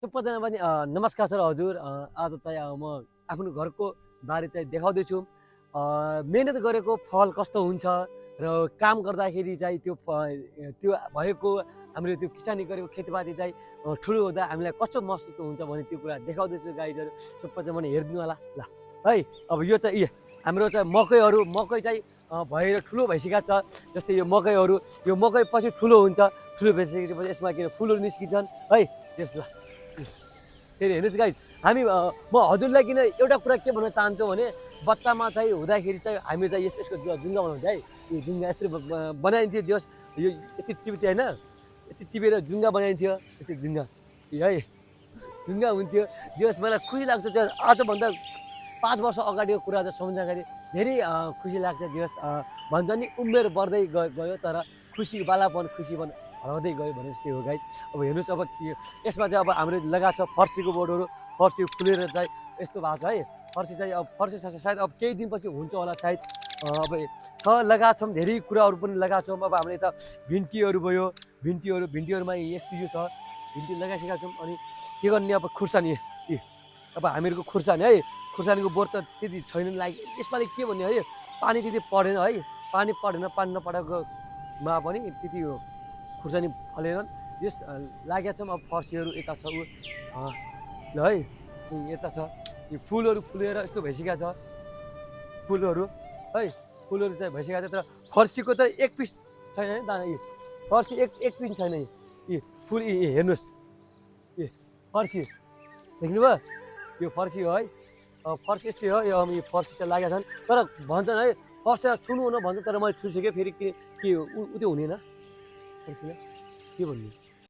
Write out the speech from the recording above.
सबैजना पनि नमस्कार सर हजुर। आज चाहिँ म आफ्नो घरको बारे चाहिँ देखाउँदैछु। मेहनत गरेको फल कस्तो हुन्छ र काम गर्दाखेरि चाहिँ त्यो भएको हामीले त्यो किसानी गरेको खेतीपाती चाहिँ ठुलो हुँदा हामीलाई कस्तो महसुस हुन्छ भने त्यो कुरा देखाउँदैछु गाइजहरू। सबैजना पनि हेरिदिनु होला ल है। अब यो चाहिँ हाम्रो चाहिँ मकै चाहिँ भएर ठुलो भइसकेको छ। जस्तै यो मकै पछि ठुलो हुन्छ। ठुलो भइसकेपछि यसमा किन फुलहरू निस्किन्छन् है त्यस ल। फेरि हेर्नुहोस् गाइस, म हजुरलाई किन एउटा कुरा के भन्न चाहन्छु भने बच्चामा चाहिँ हुँदाखेरि चाहिँ हामी चाहिँ यसको जुङ्गा बनाउँछ है। यो जुङ्गा यसरी बनाइन्थ्यो जस यो यति टिप्थ्यो होइन, यति टिपेर जुङ्गा बनाइन्थ्यो। यति जुङ्गा है जुङ्गा हुन्थ्यो। जस मलाई खुसी लाग्छ। त्यो आजभन्दा 5 वर्ष अगाडिको कुरा चाहिँ सम्झँदाखेरि धेरै खुसी लाग्छ। जस भन्छ नि उमेर बढ्दै गयो तर बालापन खुसीपन हराउँदै गयो भने जस्तै हो गाइस। अब हेर्नुहोस्, अब यसमा चाहिँ अब हामीले लगाएको छ फर्सीको बोटहरू। फर्सी फुलेर चाहिँ यस्तो भएको छ है। फर्सी चाहिँ अब फर्सी सायद अब केही दिनपछि हुन्छ होला सायद। अब लगाएको छौँ, धेरै कुराहरू पनि लगाएको छौँ। अब हामीले त भिन्टीहरू भयो, भिन्टीहरूमा यस्तो यो छ, भिन्टी लगाइसकेका छौँ। अनि के गर्ने अब खुर्सानी, अब हामीहरूको खुर्सानी है, खुर्सानीको बोट त त्यति छैन लागि। यसपालि के भन्ने है, पानी त्यति परेन है। पानी नपरेकोमा पनि त्यति खुर्सानी फलेनन्। यस लागेका छौँ। अब फर्सीहरू यता छ ल है, यता छ। यो फुलहरू फुलेर यस्तो भइसकेको छ फुलहरू है। फुलहरू चाहिँ भइसकेको छ तर फर्सीको त एक पिस छैन है दाना। फर्सी एक पिस छैन। फुल हेर्नुहोस्, फर्सी देख्नुभयो, यो फर्सी हो है। फर्सी यस्तै हो। यो फर्सी चाहिँ लागेका छन् तर भन्छन् है फर्सीलाई छुनु हुन भन्छ। तर मैले छुइसकेँ, फेरि के उत्यो हुनेन फर्सीलाई के भन्नु।